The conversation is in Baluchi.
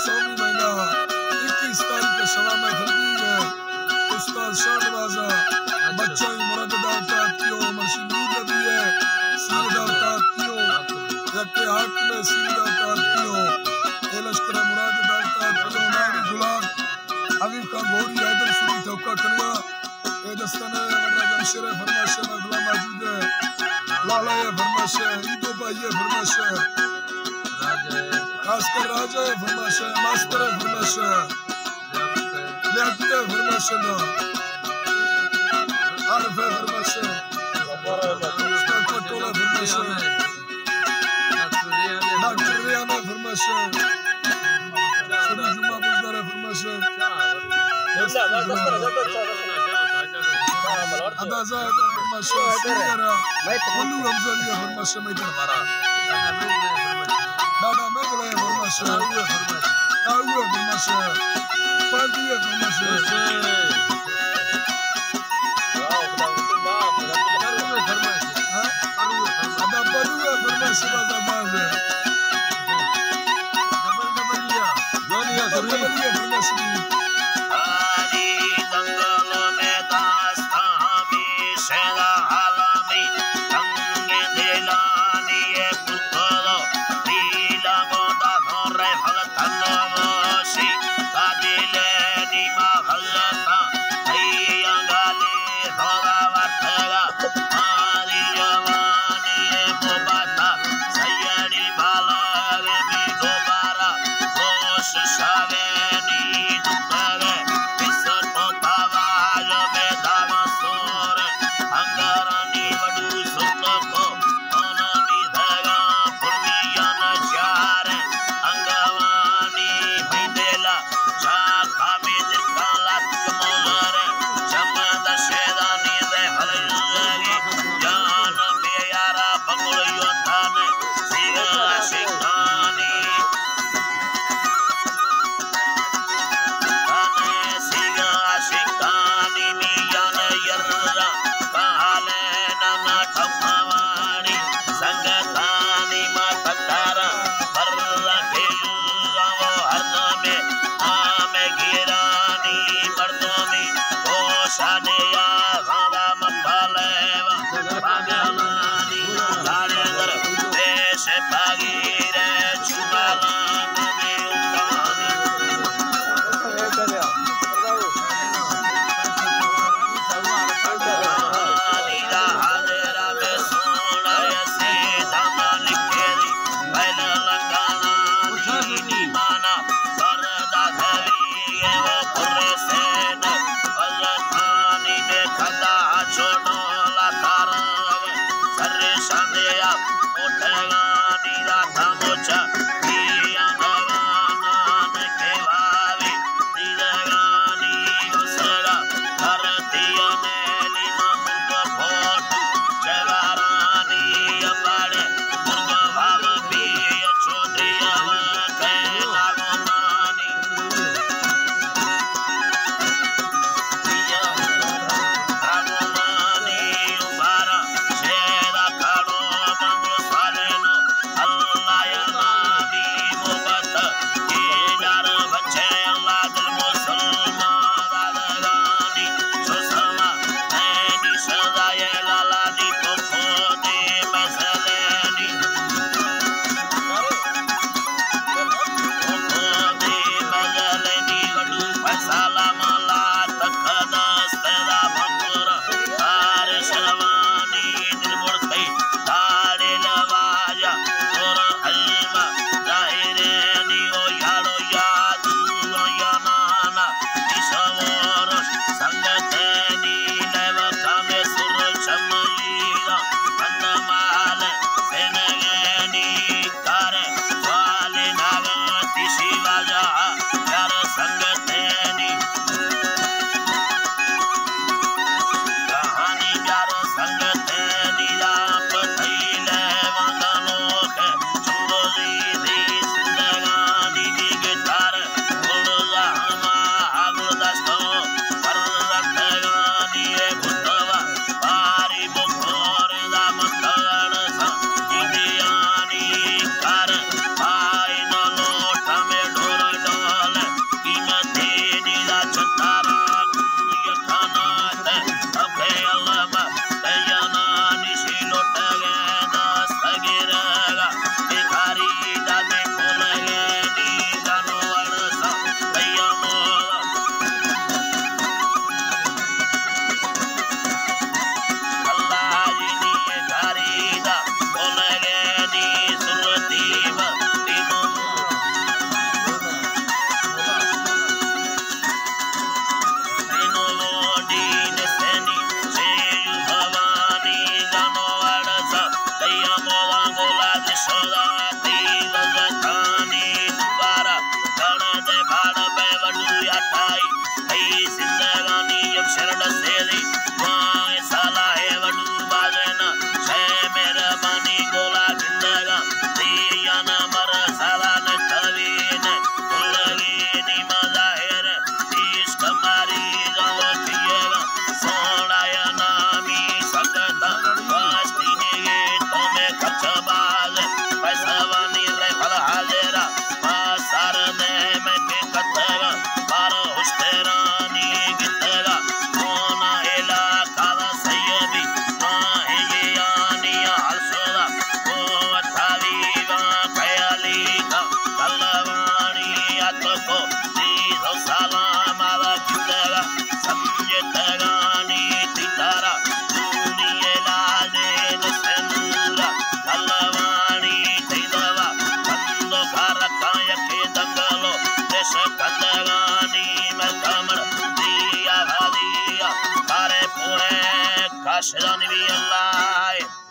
دومی مہینہ اکیس تاریخ ءَ شوا محفل بیگ ءَ استاد شاہ نواز ءِ بچہ ءِ مراد دعوت ءَ اتکیوں، مرشی نور نبی ءِ سیر دعوت ءَ اتکیوں، یکے حاکم ءِ سیر دعوت ءَ اتکیوں، اے لشکر ءِ مراد دعوت ءَ اتکیوں، ناری گلاب، حبیب خان گوری، حیدر سوری توکا کنگا۔ اے دستان ءَ وڈرا جمشیر ءِ فرمائش ءَ، غلام ماجد ءِ، لالا ءِ فرمائش ءَ، عیدو بھائی ءِ فرمائش ءَ، خاص کر راجہ ءِ فرمائش ءَ، ماسٹر ءِ فرمائش ءَ، لیاقت ءِ فرمائش ءَ، عارف ءِ فرمائش ءَ، استاد پٹول ءِ فرمائش ءَ۔ ڈاکٹر ریان ءِ فرمائش ءَ۔ سری جمعہ بزدار ءِ فرمائش ءَ۔ ادا زاہد ءِ فرمائش ءَ۔ سینئر ءِ۔ کلو رمضانی ءِ فرمائش ءَ۔ مئی دربار ءَ۔ ڈاڈا مینگل ءِ فرمائش ءَ۔ تاؤ ءِ فرمائش ءَ۔ پاندی ءِ فرمائش ءَ۔ صدا نبی اللہ۔